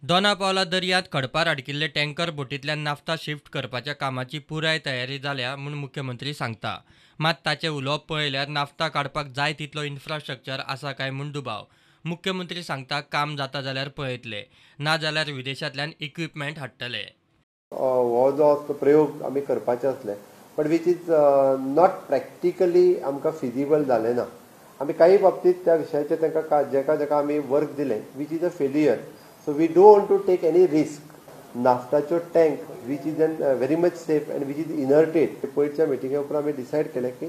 दोना पावला दर्यांत खडपार अडकिल्ले टँकर बोटींतल्यान naphtha shift करपाच्या कामाची पुराय तयारी जाल्या म्हूण मुख्यमंत्री सांगता. मात ताचें उलोवप पळयल्यार नाफ्ता काडपाक जाय तितलो इन्फ्रास्ट्रक्चर आसा काय म्हूण दुबाव. मुख्यमंत्री सांगता काम जाता जाल्यार पळयतले, ना जाल्यार विदेशांतल्यान इक्विपमेंट हाडटले. हो जो प्रयोग आमी करपाचे आसले but which is not practically आमकां फिजिबल जालें ना. आमी काही बाबतींत त्या विशयाचेर तांकां जेका जेका आमी वर्क दिलें which is a failure. So we don't want to take any risk. नाफ्ताच्यो tank which is an very much safe and which is inerted. पयरच्या मिटिंगे उपरांत आमी डिसायड केलें की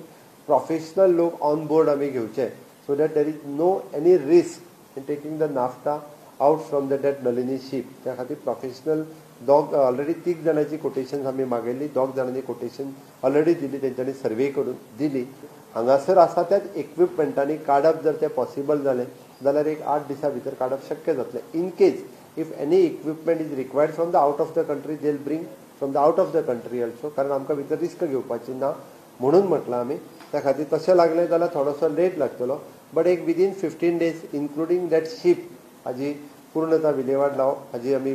प्रोफेशनल लोक ऑन बोर्ड आमी घेवचे so that there is no any risk in taking the naphtha out from the that Nalini ship. त्या खातीर professional दोग ऑलरेडी 3 जाणांची कोटेशन्स आमी मागयल्ली, 2 जाणांनी कोटेशन ऑलरेडी दिली, तेंच्यांनी सर्वे करून दिली. हांगासर आसा त्याच इक्विपमेंटांनी काडप जर तें पॉसिबल जालें जाल्यार एक 8 दिसां भितर काडप शक्य जातलें. In case if any equipment is required from the out of the country they will bring from the out of the country also, कारण आमकां भितर रिस्क घेवपाची ना म्हणून म्हटलां आमी. त्या खातीर तशें लागलें जाल्यार थोडोसो लेट लागतलो बट एक within 15 days including that ship हाजी पूर्णता विलेवाट लावप हाजी आमी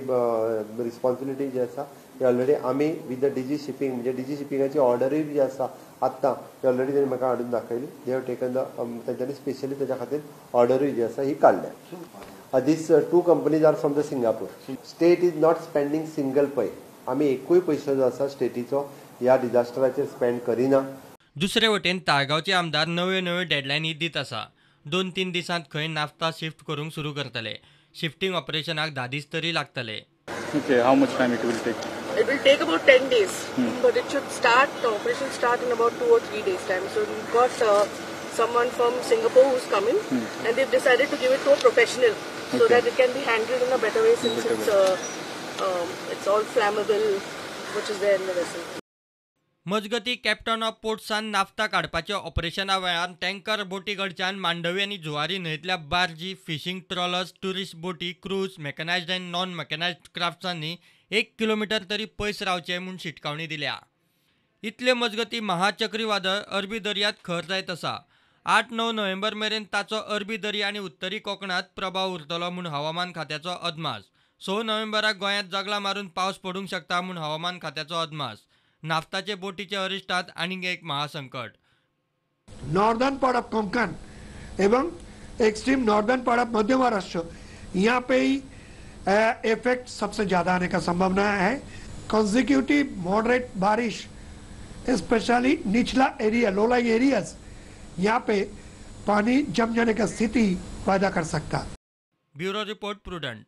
रिस्पॉन्सिबिलिटी जी आसा ती ऑलरेडी आमी विथ the DG shipping, म्हणजे डीजी शिपिंगाची ऑर्डरूय जी आसा आत्तां ती ऑलरेडी तेणी म्हाका हाडून दाखयली. They have taken the तेंच्यांनी स्पेशली तेच्या खातीर ऑर्डरूय जी आसा ही काडल्या. These 2 companies are from the Singapore. State is not spending single Pai. आमी एकूय पयसो जो आसा स्टेटीचो ह्या डिजास्टराचेर स्पेंड करिना. दुसरे वटेन ताळगांवचे आमदार नव्यो नव्यो डेडलायनी दीत आसा. 2-3 दिसांत खंय नाफ्ता शिफ्ट करूंक सुरू करतले. शिफ्टिंग ऑपरेशनाक 10 दीस तरी लागतले. Okay, how much time it will take? It will take about 10 days, but it should start, the operation start in about 2 or 3 days time. So we've got someone from Singapore who's coming, and they've decided to give it to a professional so that it can be handled in a better way since it's all flammable which is there in the vessel. मजगती captain of पोर्ट्सान naphtha काडपाच्या ऑपरेशना वेळार tanker बोटी कडच्यान मांडवी आनी Zuari न्हंयतल्या बार्जी, fishing trollers, tourist बोटी, cruise, मेकॅनायज्ड आनी non मेकॅनायज्ड क्राफ्ट्सांनी 1 kilometre तरी पयस रावचें म्हूण शिटकावणी दिल्या. इतले मजगती महाचक्रीवादळ अरबी दर्यांत खर जायत आसा. 8-9 नोव्हेंबर मेरेन ताचो अरबी दर्या आनी उत्तरी कोकणांत प्रभाव उरतलो म्हूण हवामान खात्याचो अदमास. 6 नोव्हेंबराक गोंयांत जगलां मारून पावस पडूंक शकता म्हूण हवामान खात्याचो अदमास. नाफ्ताचे बोटीचे अरिश्टात आनीक एक महासंकट. नॉर्दर्न पार्ट ऑफ कोंकण एवं एक्सट्रीम नॉर्दर्न पार्ट ऑफ मध्य महाराष्ट्र, यहाँ पे ही इफेक्ट सबसे ज़्यादा आने का संभावना है. कंसेक्यूटिव मॉडरेट बारिश स्पेशली निचला एरिया, लो लाइंग एरियाज, यहाँ पे पानी जम जाने का स्थिति पैदा कर सकता. Bureau report, Prudent.